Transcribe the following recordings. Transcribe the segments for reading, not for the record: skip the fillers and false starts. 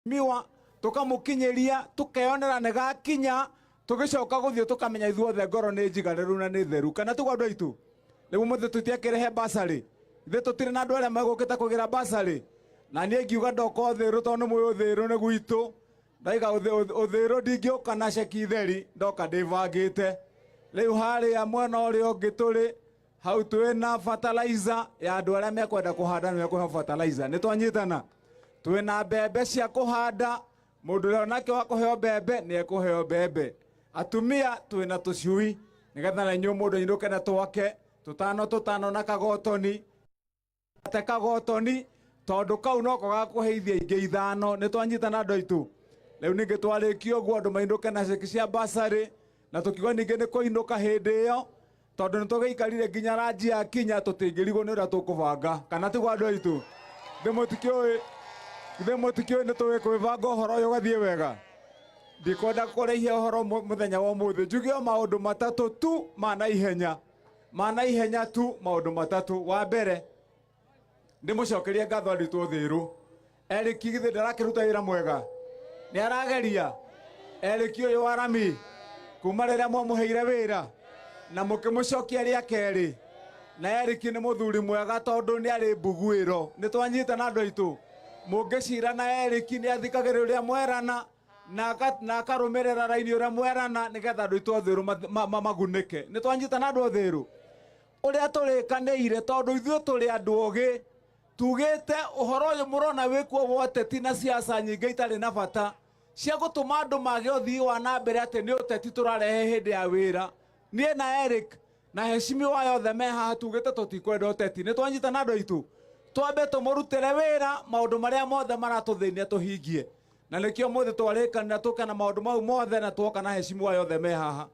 Miwa tukamukinyiria tukeyonera nĩ gakinya tugicoka guthie tukamenya ithuothe ngoro nĩ njiganĩru na nĩ theru kana tiguo andũ aitũ. Rĩu ũmũthĩ tũtiakĩrehe basarĩ, ithuĩ tũtirĩ na andũ arĩa megũkĩte kũgĩra basarĩ, na niĩ ngiuga ndoka ũthĩrũ tondũ nĩ mũĩ ũthĩrũ nĩ gwitũ. Ndaiga ũthĩrũ ndingĩũka na ceki theri, ndoka ndĩbangĩte. Rĩu harĩa mwena ũrĩa ũngĩ tũrĩ hau twĩna fertilizer ya andũ arĩa mekwenda kũhanda, nĩ mekũheo fertilizer. Nĩ twanyitana? Twĩna mbembe cia kũhanda, mũndũ ũrĩa onake wa kũheo mbembe nĩ ekũheo mbembe. Atumia twĩna tũcui nĩgetha na inyuĩ mũndũ ainũke na twake tũtano tũtano na kagotoni te kagotoni tondũ kau noko gakũheithia ingĩ 5. Nĩ twanyitana andũ aitũ? Rĩu ningĩ twarĩkia ũguo andũ mainũke na ceki cia basarĩ, na tũkiuga ningĩ nĩ kũinũka hĩndĩ ĩyo tondũ nĩ tũgĩikarire nginya ranji ya kinya, tũtingĩrigwo nĩ ũrĩa tũkũbanga, kana tiguo andũ aitũ? Githĩ mũtikĩũĩ? Githĩ mũtikĩũĩ nĩ tũĩ kwĩbanga ũhoro ũyũ ũgathiĩ wega? Ndikwenda kũraihia ũhoro mũthenya wa ũmũthĩ, njuge o maũndũ matatũ tu ma naihenya, ma naihenya tu, maũndũ matatũ. Wa mbere, ndĩmũcokerie ngatho arutwo thĩrũ. Eric githĩ ndarakĩruta wĩra mwega? Nĩ arageria Eric ũyũ wa rami kuma rĩrĩa mwamũheire wĩra na mũkĩmũcokia rĩa kerĩ. Na Eric nĩ mũthuri mwega tondũ nĩ arĩ mbuguĩro. Nĩ twanyitana andũ aitũ? Mũngĩcira na Eric nĩ athikagĩrĩria ũrĩa mwerana na akarũmĩrĩra raini ũrĩa mwerana nĩgetha andũ aitũ othe magunĩke. Nĩ twanyitana andũ othe ũrĩa tũrĩkanĩire, tondũ ithuĩ tũrĩ andũ ogĩ. Tugĩte ũhoro ũyũ mũrona wĩkuo wa ũteti na siasa nyingĩ itarĩ na bata cia gũtũma andũ mage ũthii wa na mbere, atĩ nĩ ũteti tũrarehe hĩndĩ ya wĩra. Niĩ na Eric na heshimiwa yothe me haha tugĩte tũtikwenda ũteti. Nĩ twanyitana andũ aitũ? Twambe tũmũrutĩre wĩra, maũndũ marĩa mothe maratũthĩnia tũhingie, na nĩkĩo mũthĩ twarĩkanĩra tũke na maũndũ mau mothe na twoka na heshimiwa yothe me haha.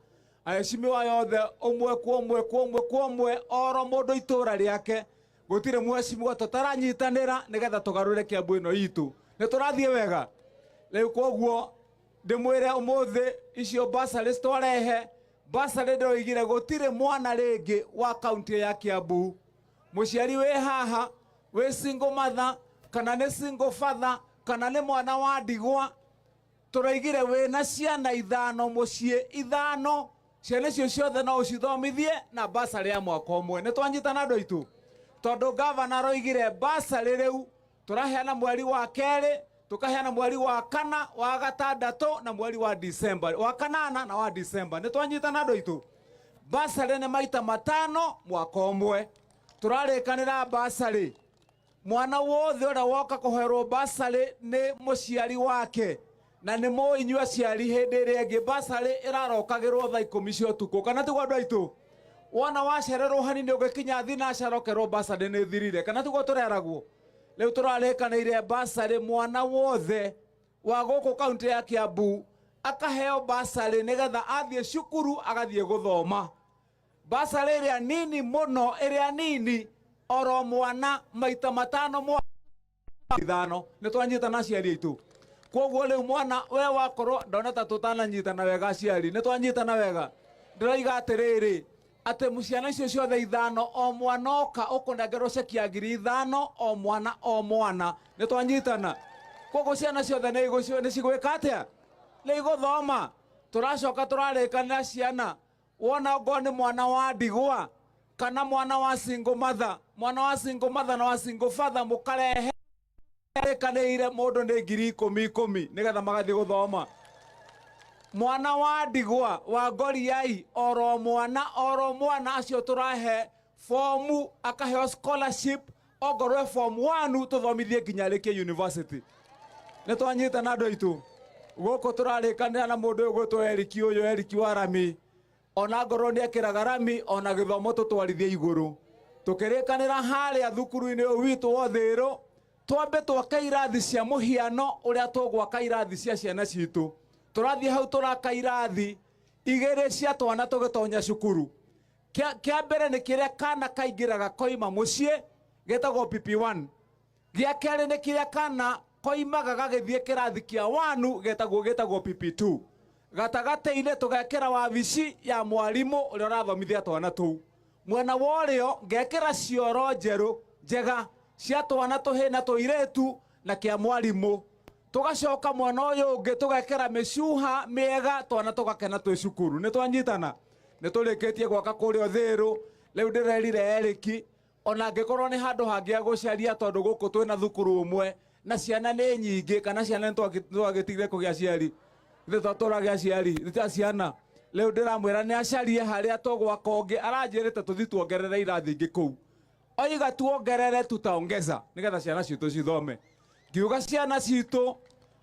Aheshimiwa yothe ũmwe kwa ũmwe kwa ũmwe kwa ũmwe, oro mũndũ itũra rĩake, gũtirĩ mheshimiwa tũtaranyitanĩra nĩgetha tũgarũre Kiambu ĩno itũ. Nĩ tũrathiĩ wega? Rĩu koguo ndĩmwĩre ũmũthĩ icio bursary twarehe, bursary ndĩroigire gũtirĩ mwana rĩngĩ wa kaunti ya Kiambu, mũciari wĩ haha wĩ single mother kana nĩ single father kana nĩ mwana wa ndigwa, tũroigire wĩna ciana 5 mũciĩ, 5, ciana icio ciothe no ũcithomithie na bursary ya mwaka ũmwe. Nĩ twanyitana andũ aitũ? Tondũ gavana aroigire bursary rĩu tũraheana mweri wa kerĩ, tukaheana mweri wa kana, wa gatandatũ na mweri wa December, wa kanana na wa December. Nĩ twanyitana andũ aitũ? Bursary nĩ maita 5 mwaka ũmwe. Tũrarĩkanĩra bursary, mwana wothe ũrĩa woka kũherwo bursary nĩ mũciari wake, na nĩ mũĩ inyuĩ aciari hĩndĩ ĩrĩa ĩngĩ bursary ĩrarokagĩrwo thaa 10 cia ũtukũ, kana tiguo andũ aitũ? Wona wacererwo hanini ũgĩkinya thinacara ũkerwo bursary nĩ thirire, kana tiguo tũreragwo? Rĩu tũrarĩkanĩire bursary mwana wothe wa gũkũ kaunti ya Kiambu akaheo bursary nĩgetha athiĩ cukuru agathiĩ gũthoma. Bursary ĩrĩa nini mũno, ĩrĩa nini, oro mwana maita 5 mwaka 5. Nĩ twanyitana aciari aitũ? Koguo rĩu mwana we wakorwo ndona ta tũtananyitana wega aciari, nĩ twanyitana wega? Ndĩroiga atĩrĩrĩ, atĩ ciana icio ciothe 5, o mwana oka ũkũnengerwo ceki ya 5,000, o mwana o mwana. Nĩ twanyitana? Koguo ciana ciothe nĩ cigwĩka atĩa? Nĩ igũthoma. Tũracoka tũrarĩkanĩra ciana, wona ongorwo nĩ mwana wa ndigwa kana mwana wa single mother, mwana wa single mother na wa single father, mũkarehe rĩkanĩire mũndũ nĩ 10,000 10,000 nĩgetha magathiĩ gũthoma. Mwana wa ndigwa wa ngoriai, oro mwana oro mwana, acio tũrahe fomu akaheo scholarship, ongorwo e form 1 tũthomithie nginya arĩkie university. Nĩ twanyitana andũ aitũ? Gũkũ tũrarĩkanĩra na mũndũ ũyũ gwĩtwo Eric, ũyũ Eric wa rami, ona ngorwo nĩ ekĩraga rami, ona gĩthomo tũtwarithie igũrũ. Tũkĩrĩkanĩra harĩa thukuru-inĩ ũyũ witũ wa Ũthĩrũ twambe twake irathi cia mũhiano ũrĩa tũgwaka irathi cia ciana citũ. Tũrathiĩ hau tũraka irathi 2 cia twana tũgĩtonya cukuru. Kĩa mbere nĩ kĩrĩa kana kaingĩraga koima mũciĩ, gĩtagwo PP1. Gĩa kerĩ nĩ kĩrĩa kana koimaga gagĩthiĩ kĩrathi kĩa 1, gĩtagwo PP2. Gatagatĩ-inĩ tũgekĩra wabici ya mwarimũ ũrĩa ũrathomithia twana tũu. Mwena wa ũrĩo ngekĩra cioro njerũ njega cia twana tũhĩ na tũirĩtu na kĩa mwarimũ. Tũgacoka mwena ũyũ ũngĩ tũgekĩra mĩcuha mĩega, twana tũgakena twĩ cukuru. Nĩ twanyitana? Nĩ tũrĩkĩtie gwaka kũrĩa Ũthĩrũ. Rĩu ndĩrerire Eric ona angĩkorwo nĩ handũ hangĩ agũcaria, tondũ gũkũ twĩna thukuru ũmwe na ciana nĩ nyingĩ, kana ciana nĩ twagĩtigire kũgĩa aciari, ithuĩ twatũragia aciari ta ciana. Rĩu ndĩramwĩra nĩ acarie harĩa tũgwaka ũngĩ. Aranjĩrĩte tũthiĩ tuongerere irathi ingĩ kũu, oiga tuongerere, tutaongeza nĩgetha ciana citũ cithome. Ngiuga ciana citũ,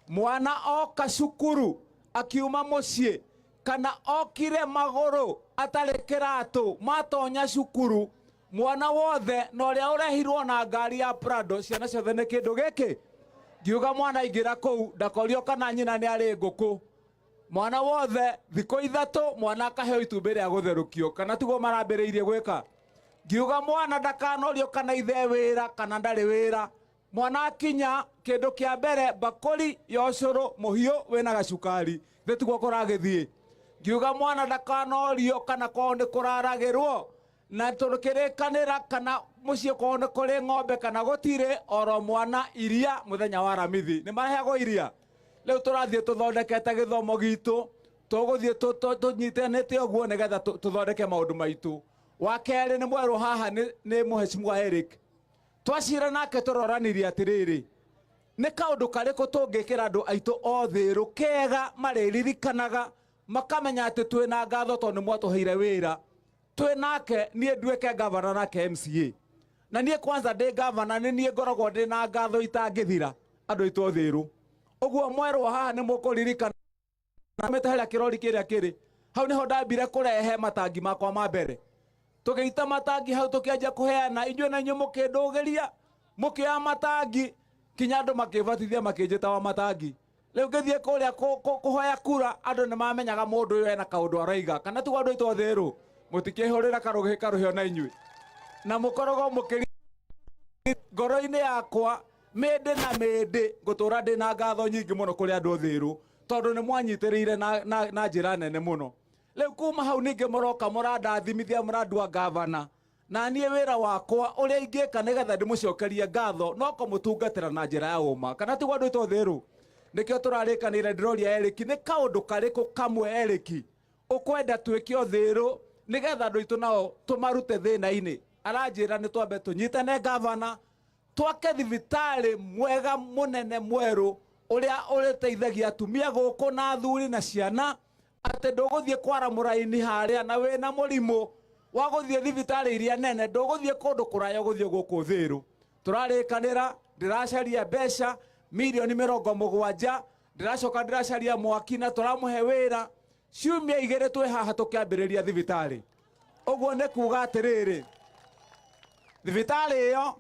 mwana oka cukuru akiuma mũciĩ kana okire magũrũ atarĩ kĩratũ, matonya cukuru mwana wothe na ũrĩa ũrehirwo na ngari ya Prado, ciana ciothe nĩ kĩndũ gĩkĩ. Ngiuga mwana aingĩra kũu ndakorio kana nyina nĩ arĩ ngũkũ. Mwana wothe thikũ 3 mwana akaheo itumbĩ rĩa gũtherũkio, kana tiguo marambĩrĩirie gwĩka. Ngiuga mwana ndakanorio kana ithe wĩra kana ndarĩ wĩra. Mwana akinya kĩndũ kĩa mbere mbakũri ya ũcũrũ mũhiũ wĩna gacukari, thĩ tiguo kũragĩthiĩ. Ngiuga mwana ndakanorio kana kwao nĩ kũraragĩrwo, na tũkĩrĩkanĩra kana mũciĩ kwao nĩ kũrĩ ng'ombe kana gũtirĩ, oro mwana iria mũthenya wa Aramithi nĩ maheagwo iria. Rĩu tũrathiĩ tũthondekete gĩthomo gitũ, tũgũthiĩ tũnyitanĩte ũguo nĩgetha tũthondeke maũndũ maitũ. Wa kerĩ nĩ mwerũ haha nĩ mũhecimwa Eric. Twacira nake tũroranirie atĩrĩrĩ, nĩ kaũndũ karĩkũ tũngĩkĩra andũ aitũ othe kega marĩririkanaga makamenya atĩ twĩna ngatho tondũ nĩ mwatũheire wĩra. Twĩ nake niĩ nduĩke gavana nake MCA, na niĩ kwanza ndĩ gavana nĩ niĩ ngoragwo ndĩ na ngatho itangĩthira andũ aitũ othe. Ũguo mwerwo haha nĩ mũkũririkana mĩte harĩa kĩrori kĩrĩa kĩrĩ hau nĩho ndambire kũrehe matangi makwa ma mbere. Tũgĩita matangi hau tũkĩanjia kũheana, inyuĩ na inyuĩ mũkĩndũgĩria mũkĩoya matangi kinya andũ makĩbatithia makĩnjĩta wa matangi. Rĩu ngĩthiĩ kũrĩa kũhoya kura, andũ nĩ mamenyaga mũndũ ũyũ ena kaũndũ araiga, kana tiguo andũ aitũ othe? Mũtikĩhũrĩra karũhĩ karũhĩ ona inyuĩ, na mũkoragwo mũkĩri ngoro-inĩ yakwa mĩndĩ na mĩndĩ ngũtũra ndĩ na ngatho nyingĩ mũno kũrĩ andũ othe, tondũ nĩ mwanyitĩrĩire na njĩra nene mũno. Rĩu kuma hau ningĩ mũroka mũrandathimithia mũrandua gavana, na niĩ wĩra wakwa ũrĩa ingĩka nĩgetha ndĩmũcokerie ngatho no kũmũtungatĩra na njĩra ya ũma, kana tiguo andũ aitũ othe? Nĩkĩo tũrarĩkanĩire. Ndĩroria Eric nĩ kaũndũ karĩkũ kamwe Eric ũkwenda twĩke ũthĩrũ nĩgetha andũ aitũ nao tũmarute thĩna-inĩ. Aranjĩra nĩ twambe tũnyitane gavana, twake thibitarĩ mwega mũnene mwerũ ũrĩa ũrĩteithagia atumia gũkũ na athuri na ciana, atĩ ndũgũthiĩ kwara mũraini harĩa na wĩna mũrimũ wa gũthiĩ thibitarĩ iria nene, ndũgũthiĩ kũndũ kũraya, ũgũthiĩ gũkũ Thĩrũ. Tũrarĩkanĩra ndĩracaria mbeca mirioni 70, ndĩracoka ndĩracaria mwaki na tũramũhe wĩra ciumia 2 twĩ haha tũkĩambĩrĩria thibitarĩ. Ũguo nĩ kuga atĩrĩrĩ, thibitarĩ ĩyo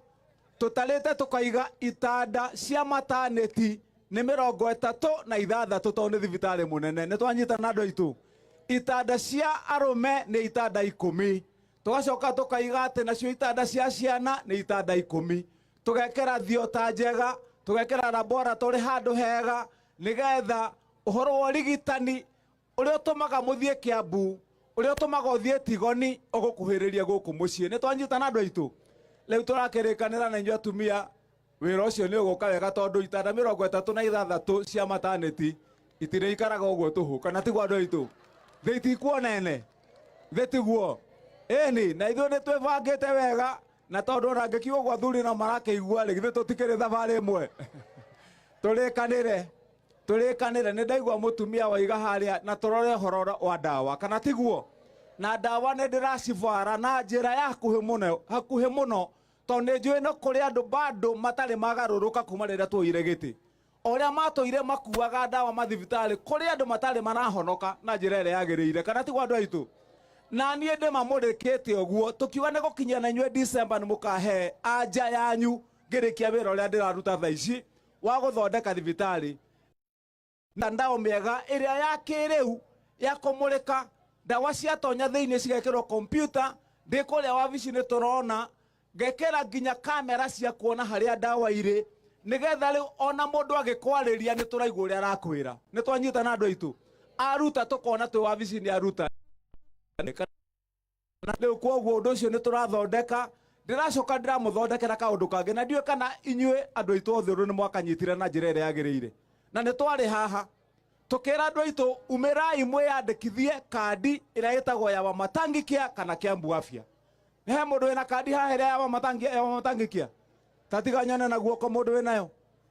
tũtarĩte tũkaiga itanda cia maternity nĩ 36, tondũ nĩ thibitarĩ mũnene. Nĩ twanyitana andũ aitũ? Itanda cia arũme nĩ itanda 10, tũgacoka tũkaiga atĩ nacio itanda cia ciana nĩ itanda 10, tũgekĩra thiota njega, tũgekĩra laboratory handũ hega, nĩgetha ũhoro wa ũrigitani ũrĩa ũtũmaga mũthiĩ Kiambu, ũrĩa ũtũmaga ũthiĩ Tigoni, ũgũkuhĩrĩria gũkũ mũciĩ. Nĩ twanyitana andũ aitũ? Rĩu tũrakĩrĩkanĩra na inyuĩ atumia, wĩra ũcio nĩ ũgũka wega, tondũ itanda 36 cia maternity itirĩikaraga ũguo tũhũ, kana tiguo andũ aitũ? Thĩ itikuo nene, thĩ tiguo ĩni, na ithuĩ nĩ twĩbangĩte wega, na tondũ ona ngĩkiuga ũguo athuri no marakĩigua rĩ, githĩ tũtikĩrĩ thabarĩ ĩmwe? Tũrĩkanĩre, tũrĩkanĩre. Nĩ ndaigua mũtumia waiga harĩa na tũrore ũhoro wa ndawa, kana tiguo? Na ndawa nĩ ndĩracibara na njĩra ya hakuhĩ mũno, hakuhĩ mũno, tondũ nĩ njũĩ no kũrĩ andũ bado matarĩ magarũrũka kuma rĩrĩa tuoire gĩtĩ. Ũrĩa matũire makuaga ndawa mathibitarĩ, kũrĩ andũ matarĩ marahonoka na njĩra ĩrĩa yagĩrĩire, kana tiguo andũ aitũ? Na niĩ ndĩmamũrĩkĩte ũguo, tũkiuga nĩ gũkinyia na inyuĩ December nĩ mũkahe anja yanyu ngĩrĩkia wĩra ũrĩa ndĩraruta thaa ici wa gũthondeka thibitarĩ na ndawa mĩega ĩrĩa ya kĩrĩu ya kũmũrĩka. Ndawa ciatonya thĩinĩ cigekĩrwo kompyuta, ndĩ kũrĩa wabici nĩ tũrona ngekĩra nginya kamera cia kuona harĩa ndawa irĩ, nĩgetha rĩu ona mũndũ agĩkwarĩria nĩ tũraigua ũrĩa arakwĩra. Nĩ twanyitana andũ aitũ? Aruta tũkona twĩ wabici nĩ aruta rĩu. Kwoguo ũndũ ũcio nĩ tũrathondeka. Ndĩracoka ndĩramũthondekera kaũndũ kangĩ, na ndiũĩ kana inyuĩ andũ aitũ othe ũndũ nĩ mwakanyitire na njĩra ĩrĩa yagĩrĩire. Na nĩ twarĩ haha tukira andu aitu, umirai mwiyandikithie kandi ĩrĩa ĩtagwo ya Wamatangi Care kana Kiambu Afya. He mũndũ wĩna kandi haha ĩrĩa ya Wamatangi, ya Wamatangi Care? Tatiga nyone na guoko mũndũ wĩnayo.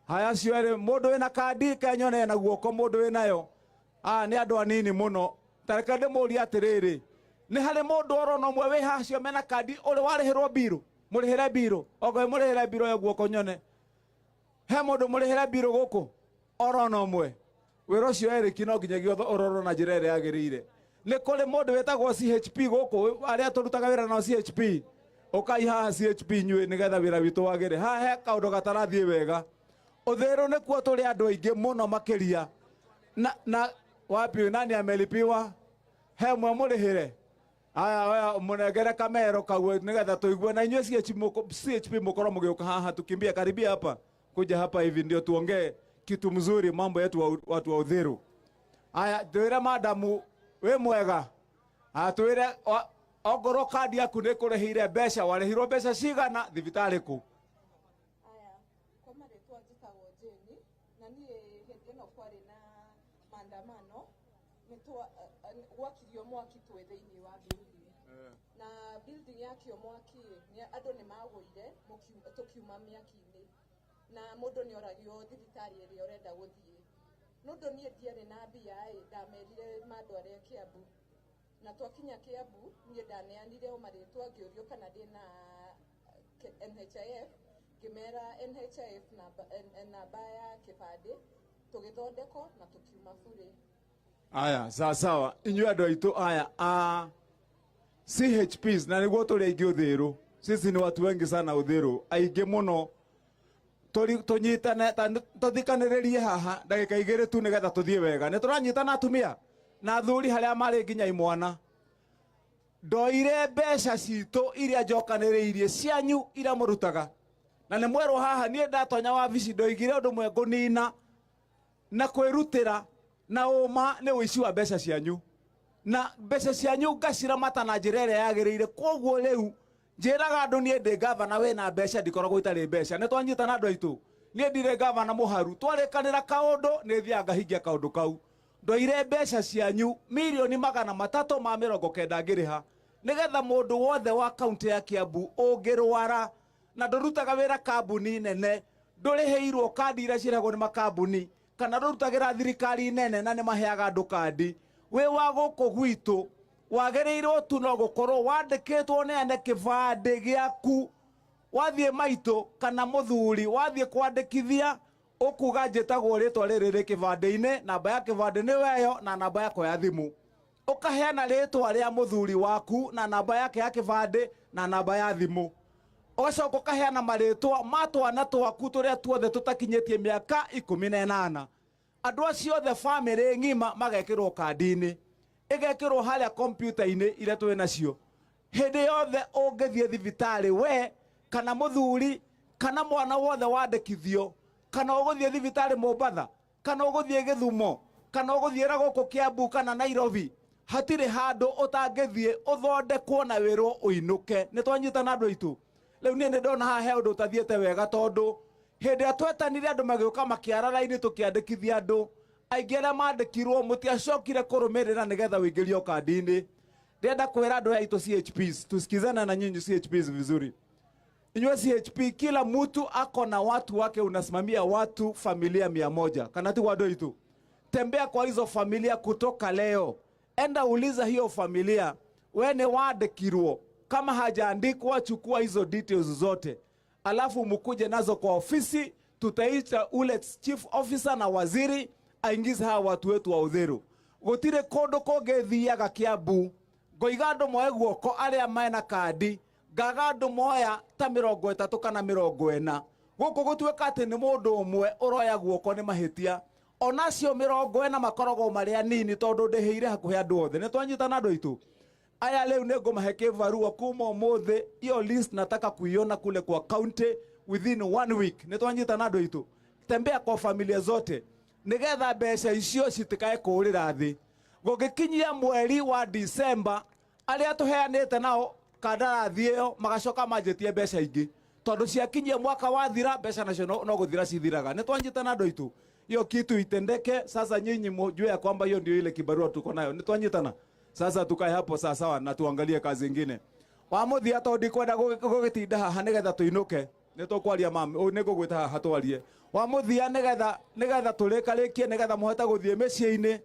Haya, acio erĩ, mũndũ wĩna kandi ke nyone na guoko mũndũ wĩnayo. Ah, nĩ andũ anini mũno. Tareke ndĩmũrie atĩrĩrĩ, nĩ harĩ mũndũ orona ũmwe wĩ haha acio mena kandi ũrĩ warĩhĩrwo mbirũ? Mũrĩhĩre mbirũ, okorwo mũrĩhĩre mbirũ ya guoko nyone. He mũndũ mũrĩhĩre mbirũ gũkũ orona ũmwe? Wĩra ũcio Eric no nginyagia ũrorwo na njĩra ĩrĩa yagĩrĩire. Nĩ kũrĩ mũndũ wĩtagwo CHP gũkũ, arĩa tũrutaga wĩra nao CHP? Ũkai haha CHP inyuĩ, nĩgetha wĩra witũ wagĩre. Haha he kaũndũ gatarathiĩ wega. Ũthĩrũ nĩkuo tũrĩ andũ aingĩ mũno makĩria. Na wapi, nani amelipiwa? He mwe mũrĩhĩre? Aya, oya mũnengere kamero kau nĩgetha tũigue. Na inyuĩ CHP, CHP mũkorwo mũgĩũka haha, tukimbia karibia hapa, kuja hapa hivi ndio tuongee kitu mzuri, mambo yetu watu wa Uthiru. Aya, twĩre madamu wĩ mwega. Aya, twĩre ongorwo kandi yaku nĩ kũrĩhĩire mbeca, warĩhirwo mbeca cigana, thibitarĩ kũ? Aya, kwa marĩtwa njĩtagwo Jane, na niĩ hĩndĩ ĩno kwarĩ na maandamano nĩ gwakirio mwaki twĩ thĩinĩ wa building, na building yakio mwaki andũ nĩ magũire tũkiuma mĩaki-inĩ, na mũndũ nĩ oragio thibitarĩ ĩrĩa ũrenda gũthiĩ. Nũndũ niĩ ndiarĩ na mbia ĩ, ndamerire mandware Kiambu, na twakinya Kiambu niĩ ndaneanire o marĩtwa, ngĩũrio kana ndĩna NHIF, ngĩmera NHIF namba, namba ya kĩbandĩ, tũgĩthondekwo na tũkiuma bure. Aya, sawa sawa, inyuĩ andũ aitũ aya a CHPs, na nĩguo tũrĩ aingĩ Uthiru, sisi ni watu wengi sana Uthiru, aingĩ mũno. Tũnyitane, tũthikanĩrĩrie haha ndagĩka 2 tu nĩgetha tũthiĩ wega. Nĩ tũranyitana atumia na athuri harĩa marĩ nginya imwana. Ndoire mbeca citũ iria njokanĩrĩirie cianyu iria mũrutaga, na nĩ mwerwo haha niĩ ndatonya wabici ndoigire ũndũ mwe ngũnina na kwĩrutĩra na ũma nĩ ũici wa mbeca cianyu, na mbeca cianyu ngaciramata na njĩra ĩrĩa yagĩrĩire. Koguo rĩu njĩraga andũ niĩ ndĩ gavana wĩna mbeca, ndikoragwo itarĩ mbeca. Nĩ twanyitana andũ aitũ? Niĩ ndirĩ gavana mũharu, twarĩkanĩra kaũndũ nĩ thiaga ngahingia kaũndũ kau. Ndoire mbeca cianyu 390,000 ngĩrĩha nĩgetha mũndũ wothe wa kaunti ya Kiambu ũngĩrwara na ndũrutaga wĩra kambuni nene, ndũrĩhĩirwo kandi iria cirehagwo nĩ makambuni, kana ndũrutagĩra thirikari nene na nĩ maheaga andũ kandi, wĩ wa gũkũ gwitũ wagĩrĩirwo tu no gũkorwo wandĩkĩtwo neane kĩbandĩ gĩaku, wathiĩ maitũ kana mũthuri, wathiĩ kwandĩkithia ũkuga njĩtagwo rĩtwa rĩrĩ rĩ kĩbandĩ-inĩ, namba ya kĩbandĩ nĩ weyo na namba yakwa ya thimũ, ũkaheana rĩtwa rĩa mũthuri waku na namba yake ya kĩbandĩ na namba ya thimũ, ũgacoka ũkaheana marĩtwa ma twana twaku tũrĩa tuothe tũtakinyĩtie mĩaka 18. Andũ acio othe, bamĩrĩ ng'ima, magekĩrwo kandi-inĩ, ĩgekĩrwo harĩa kompyuta-inĩ iria twĩ nacio. Hĩndĩ yothe ũngĩthiĩ thibitarĩ, we kana mũthuri kana mwana wothe wandĩkithio, kana ũgũthiĩ thibitarĩ Mombatha, kana ũgũthiĩ Gĩthumo, kana ũgũthiĩra gũkũ Kiambu kana Nairobi, hatirĩ handũ ũtangĩthiĩ ũthondekwo na wĩrwo ũinũke. Nĩ twanyitana andũ aitũ? Rĩu niĩ nĩ ndona haha he ũndũ ũtathiĩte wega, tondũ hĩndĩ ĩrĩa twetanire andũ magĩũka makĩara raini tũkĩandĩkithia andũ aingĩ, arĩa mandĩkirwo mũtiacokire kũrũmĩrĩra nĩgetha ũingĩrio kandi-inĩ. Ndĩrenda kwĩra andũ aya aitũ CHPs, tusikizane na nyinyi CHPs vizuri. Inyuĩ CHP, kila mtu ako na watu wake, unasimamia watu familia 100, kana ti andũ aitũ? Tembea kwa hizo familia kutoka leo, enda uliza hiyo familia, we nĩ wandĩkirwo? Kama hajaandikwa, chukua hizo details zote, alafu mkuje nazo kwa ofisi. Tutaita ule chief officer na waziri aingize hawa watu wetu wa Uthiru. Gũtirĩ kũndũ kũngĩthiaga Kiambu ngoiga andũ moe guoko arĩa mena kandi, ngaga andũ moya ta 30 kana 40. Gũkũ gũtuĩka atĩ nĩ mũndũ ũmwe ũroya guoko nĩ mahĩtia, onacio 40 makoragwo marĩ anini, tondũ ndĩhĩire hakuhĩ andũ othe. Nĩ twanyitana andũ aitũ aya? Rĩu nĩ ngũmahe kĩbarua kuma ũmũthĩ. Hiyo list nataka kuiona kule kwa county within one week. Nĩ twanyitana andũ aitũ? Tembea kwa familia zote nĩgetha mbeca icio citikae kũũrĩra thĩ. Gũgĩkinyia mweri wa Disemba, arĩa tũheanĩte nao kandarathi ĩyo magacoka manjĩtie mbeca ingĩ, tondũ ciakinyia mwaka wathira, mbeca nacio no gũthira cithiraga. Nĩ twanyitana andũ aitũ? Hiyo kitu itendeke. Sasa nyinyi mjue ya kwamba hiyo ndio ile kibarua tuko nayo. Nitwanyitana. Sasa tukae hapo sawa sawa na tuangalie kazi ingine. Wa muthia to ndikwenda gũgĩtinda haha nĩgetha tũinũke. Nĩ tũkwaria mami, ũyũ nĩ ngũgwĩta haha twarie. Wa mũthia nĩgetha tũrĩkarĩkie nĩgetha mũhote gũthiĩ mĩciĩ-inĩ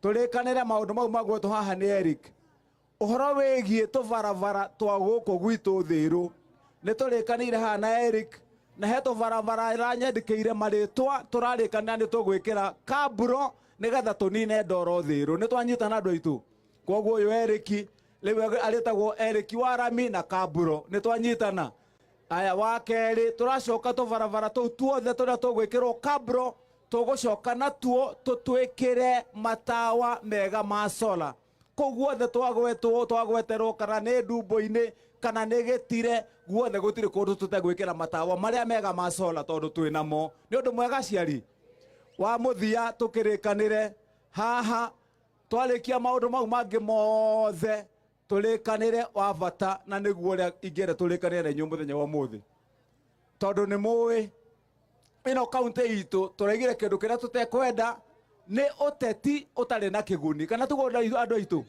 tũrĩkanĩre maũndũ mau magwetwo haha nĩ Eric. Ũhoro wĩgiĩ tũbarabara twa gũkũ gwitũ Thĩrũ nĩ tũrĩkanĩire haha na Eric na he tũbarabara ĩranyandĩkĩire marĩtwa tũrarĩkanĩra nĩ tũgwĩkĩra kamburo nĩgetha tũnine ndoro Thĩrũ. Nĩ twanyitana andũ aitũ. Koguo ũyũ Eric rĩu arĩtagwo Eric wa Rami na kamburo. Nĩ twanyitana. Aya wa kerĩ tũracoka tũbarabara tũu tuothe tũrĩa tũgwĩkĩrwo kamburo tũgũcoka natuo tũtwĩkĩre matawa mega ma sola. Kũu guothe twagwetwo twagweterwo kana nĩ ndumbo-inĩ kana nĩ gĩtire guothe gũtirĩ kũndũ tũtegwĩkĩra matawa marĩa mega ma sola tondũ twĩ namo. Nĩ ũndũ mwega aciari. Wa mũthia tũkĩrĩkanĩre haha twarĩkia maũndũ mau mangĩ mothe tũrĩkanĩre wa bata na nĩguo ũrĩa ingĩenda tũrĩkanĩre na inyuĩ mũthenya wa ũmũthĩ tondũ nĩ mũĩ ĩno kaunti itũ tũraigire kĩndũ kĩrĩa tũtekwenda nĩ ũteti ũtarĩ na kĩguni kana tiguo andũ aitũ.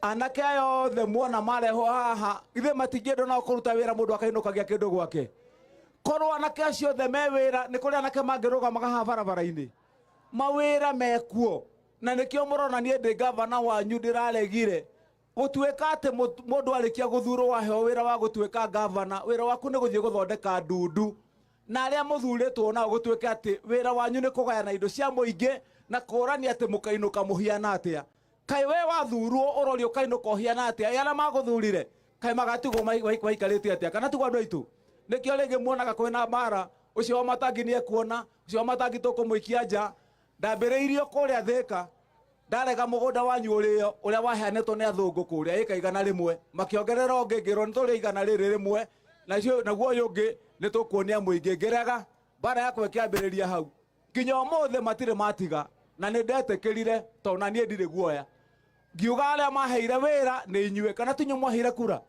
Anake aya othe muona marehwo haha ithuĩ matingĩenda nao kũruta wĩra mũndũ akainũkagia kĩndũ gwake. Korwo anake acio othe me wĩra nĩ kũrĩ anake mangĩrũgamaga haha barabara-inĩ mawĩra mekuo na nĩkĩo mũrona niĩ ndĩ gavana wanyu ndĩraregire gũtuĩka atĩ mũndũ arĩkia gũthurwo waheo wĩra wa gũtuĩka gavana wĩra waku nĩ gũthiĩ gũthondeka ndundu na arĩa mũthurĩtwo nao gũtuĩke atĩ wĩra wanyu nĩ kũgayana indo cia mũingĩ na kũrania atĩ mũkainũka mũhiana atĩa. Kaĩ we wathurwo ũrorio ũkainũka ũhiana atĩa? Ĩ arĩa magũthurire kaĩ magatigwo maikarĩte atĩa? Kana tiguo andũ aitũ? Nĩkĩo rĩngĩ muonaga kwĩna mbara ũcio wa matangi nĩ ekuona ũcio wa matangi tũkũmũikia nja. Ndambĩrĩirio kũrĩa Thĩka ndarega mũgũnda wanyu ũrĩo ũrĩa waheanĩtwo nĩ athũngũ kũrĩa ĩka 100 makĩongerera ũngĩ ngĩrwo nĩ tũrĩ 100 rĩrĩ rĩmwe naguo ũyũ ũngĩ nĩ tũkuonia mũingĩ. Ngĩrega mbara yakwa ĩkĩambĩrĩria hau nginya ũmũthĩ matirĩ matiga na nĩ ndetĩkĩrire tondũ na niĩ ndirĩ guoya. Ngiuga arĩa maheire wĩra nĩ inyuĩ kana ti inyuĩ mwaheire kura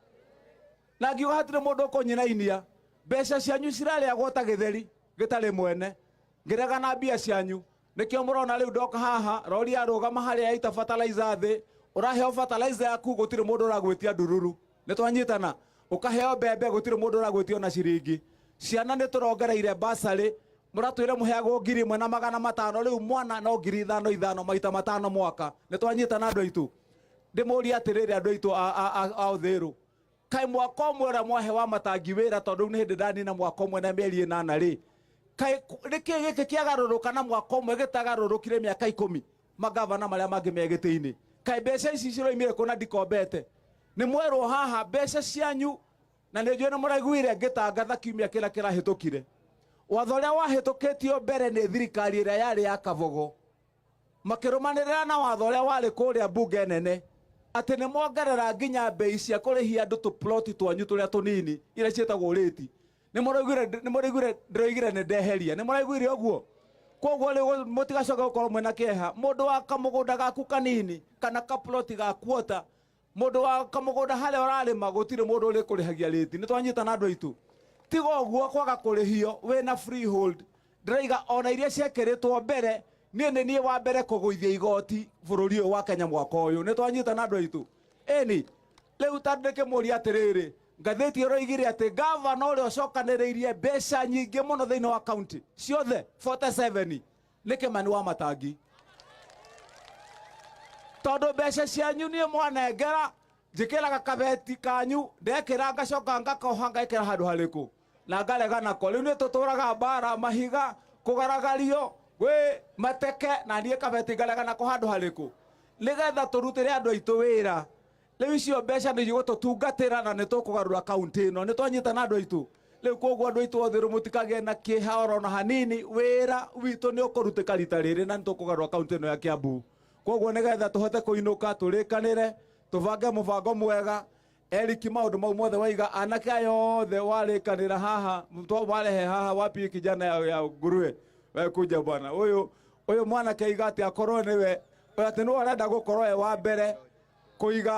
na ngiuga hatirĩ mũndũ ũkũnyinainia mbeca cianyu cirarĩagwo ta gĩtheri gĩtarĩ mwene. Ngĩrega na mbia cianyu nĩkĩo mũrona rĩu ndoka haha rori yarũgama harĩa yaita fertilizer thĩ ũraheo fertilizer yaku gũtirĩ mũndũ ũragwĩtia ndururu. Nĩ twanyitana. Ũkaheo mbembe gũtirĩ mũndũ ũragwĩtia ona ciringi. Ciana nĩ tũrongereire basarĩ mũratwĩre mũheagwo 1500 rĩu mwana no 5000 ithano maita matano mwaka. Nĩ twanyitana andũ aitũ. Ndĩmũrie atĩrĩrĩ andũ aitũ a Ũthĩrũ kaĩ mwaka ũmwe ũrĩa mwahe wa matangi wĩra tondũ rĩu nĩ hĩndĩ ndanina mwaka ũmwe na mĩeri 8 rĩ kaĩ nĩkĩ gĩkĩ kĩagarũrũka na mwaka ũmwe gĩtagarũrũkire mĩaka 10 magavana marĩa mangĩ me gĩtĩ-inĩ? Kaĩ mbeca ici ciroimire kũ na ndikombete? Nĩ mwerwo haha mbeca cianyu na nĩ njũĩ nĩ mũraiguire ngĩtangatha kiumia kĩrĩa kĩrahĩtũkire. Watho ũrĩa wahĩtũkĩtio mbere nĩ thirikari ĩrĩa yarĩ ya Kabogo makĩrũmanĩrĩra na watho ũrĩa warĩ kũrĩa mbunge nene atĩ nĩ mongerera nginya mbei cia kũrĩhia andũ tũploti twanyu tũrĩa tũnini iria ciĩtagwo rĩti. Nĩ mũraiguire ndĩroigire nĩ ndeheria. Nĩ mũraiguire ũguo? Koguo rĩu mũtigacoke gũkorwo mwĩna kĩeha. Mũndũ wa kamũgũnda gaku kanini kana kaploti ga kuota mũndũ wa kamũgũnda harĩa ũrarĩma gũtirĩ mũndũ ũrĩkũrĩhagia rĩti. Nĩ twanyitana andũ aitũ. Tiga ũguo kwaga kũrĩhio wĩna freehold ndĩraiga ona iria ciekĩrĩtwo mbere niĩ nĩ niĩ wa mbere kũgũithia igoti bũrũri ũyũ wa Kenya mwaka ũyũ. Nĩ twanyitana andũ aitũ. Ĩni rĩu ta ndĩkĩmũria atĩrĩrĩ ngathĩti ĩroigire atĩ gavana ũrĩa ũcokanĩrĩirie mbeca nyingĩ mũno thĩinĩ wa kaunti ciothe 47 nĩ Kĩmani wa Matangi. Tondũ mbeca cianyu niĩ mwanengera njĩkĩraga kabeti kanyu ndekĩra ngacoka ngakoha ngekĩra handũ harĩkũ na ngarega nako. Rĩu nĩ tũtũraga mbara mahiga kũgaragario gwĩ mateke na niĩ kabeti ngarega nako handũ harĩkũ nĩgetha tũrutĩre andũ aitũ wĩra. Rĩu icio mbeca nĩ igũtũtungatĩra na nĩ tũkũgarũra kaunti ĩno. Nĩ twanyitana andũ aitũ. Rĩu koguo andũ aitũ othe rĩu mũtikagĩe na kĩeha oro na hanini. Wĩra witũ nĩ ũkũrutĩka rita rĩrĩ na nĩ tũkũgarũra kaunti ĩno ya Kiambu. Koguo nĩgetha tũhote kũinũka tũrĩkanĩre tũbange mũbango mwega. Eric maũndũ mau mothe waiga anake aya othe warĩkanĩra haha warehe haha wapi kijana ya nguruwe we kuja bwana ũyũ ũyũ mwanake aiga atĩ akorwo nĩwe atĩ nĩwe ũrenda gũkorwo e wa mbere kũiga